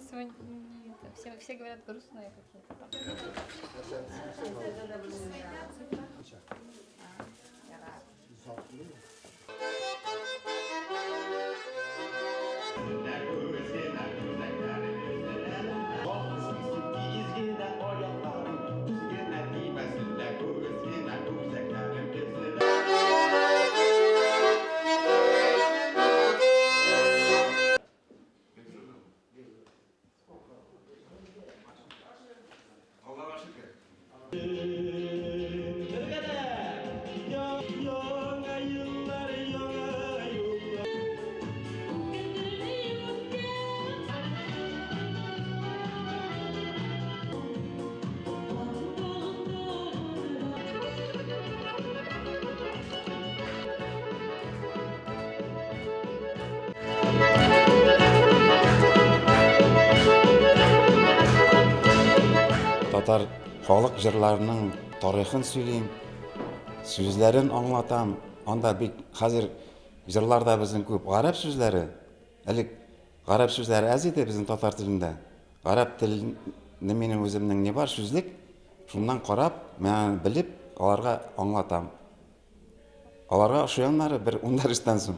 Грустного не это. Все говорят грустные какие-то там. Татар халык җырларының тарихын сөйлим, сүзләрен аңлатам. Анда бик хәзер җырларда безнең күп гарәп сүзләре. Элек гарәп сүзләре әз иде безнең татар телендә. Гарәп телне минем үземнең не бар сүзлек, шуннан карап, мен белеп, аларга аңлатам. Аларга ошый аннары бер ун дәрестән соң.